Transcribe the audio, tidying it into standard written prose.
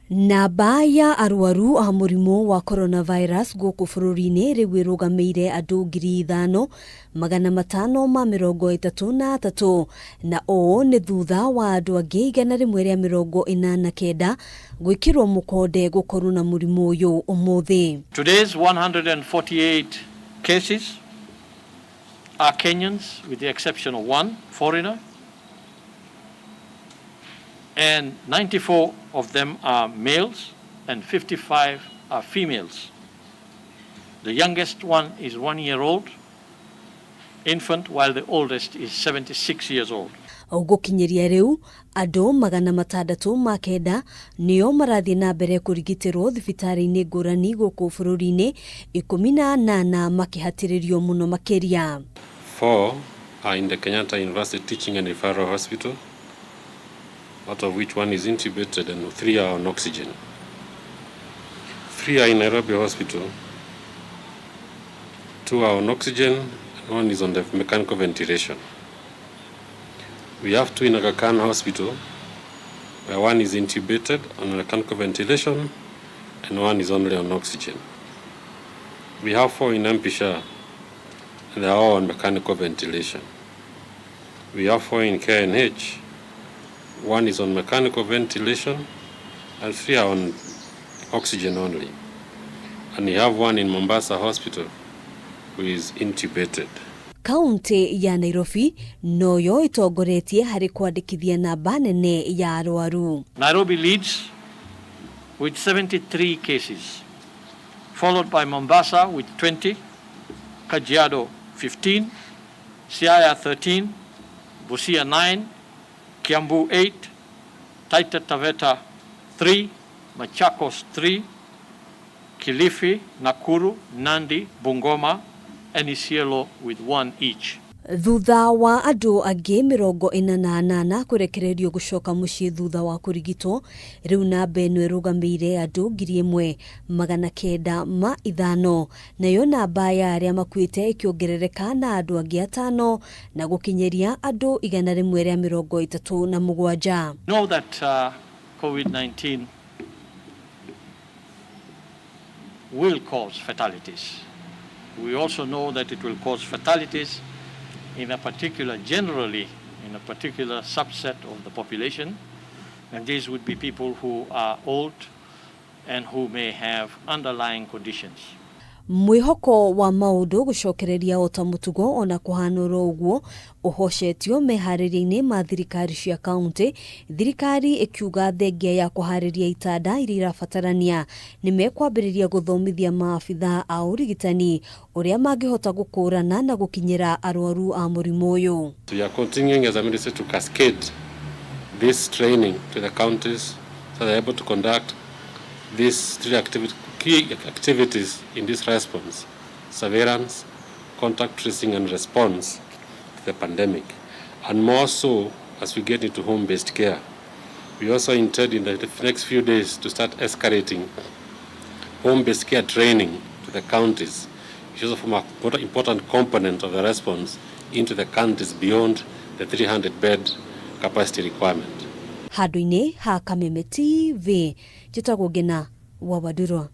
Namba ya arwaru a mũrimũ wa coronavirus gũkũ bũrũri-inĩ rĩu ĩrũgamĩire andũ 5,533, na ũũ nĩ thutha wa andũ angĩ 189 gwĩkĩrwo mũkonde gũkorwo na mũrimũ ũyũ ũmũthĩ. Today's 148 cases are Kenyans, with the exception of one foreigner, and 94 of them are males and 55 are females. The youngest one is 1 year old infant, while the oldest is 76 years old. Gũkinyĩria rĩu, andũ 609 nĩo marathiĩ na mbere kũrigitĩrwo thibitarĩ-inĩ ngũrani gũkũ bũrũri-inĩ, 18 makĩhatĩrĩrio mũno makĩria. Four are in the Kenyatta University Teaching and Referral Hospital, out of which one is intubated and three are on oxygen. Three are in Nairobi Hospital, two are on oxygen, and one is on the mechanical ventilation. We have two in Aga Khan Hospital, where one is intubated on mechanical ventilation and one is only on oxygen. We have four in MP Shah, and they are all on mechanical ventilation. We have four in KNH, one is on mechanical ventilation and three are on oxygen only. And we have one in Mombasa Hospital who is intubated. Kaunti ya Nairobi noyo ĩtongoretie harĩ kwandĩkithia namba nene ya arwaru. Nairobi leads with 73 cases, followed by Mombasa with 20, Kajiado 15, Siaya 13, Busia 9, Kiambu 8, Taita Taveta 3, Machakos 3, Kilifi, Nakuru, Nandi, Bungoma, and Isiolo with one each. Thutha wa andũ angĩ 48 kũrekererio gũcoka mũciĩ thutha wa kũrigitwo, rĩu namba ĩno ĩrũgamĩire andũ 1,905, nayo namba ya arĩa makuĩte ĩkĩongerereka na andũ angĩ atano na gũkinyĩria andũ 137. Know that COVID-19 will cause fatalities. We also know that it will cause fatalities in a particular, generally, in a particular subset of the population, and these would be people who are old and who may have underlying conditions. Mwĩhoko wa maũndũ gũcokereria o ta mũtugo ona kũhana oro ũguo ũhocetio meharĩria-inĩ ma thirikari cia kaunti, thirikari ĩkiuga thengia ya kũharĩria itanda iria irabatarania, nĩ mekwambĩrĩria gũthomithia maabitha a ũrigitani ũrĩa mangĩhota gũkũrana na gũkinyĩra arwaru a mũrimũ ũyũ. We are continuing as a ministry to cascade this training to the counties so they're able to conduct these three key activities in this response: surveillance, contact tracing, and response to the pandemic. And more so as we get into home-based care. We also intend in the next few days to start escalating home-based care training to the counties, which is also an important component of the response into the counties beyond the 300-bed capacity requirement. Handũ-inĩ ha Kameme TV, njĩtagwo Ngena wa Wandurwa.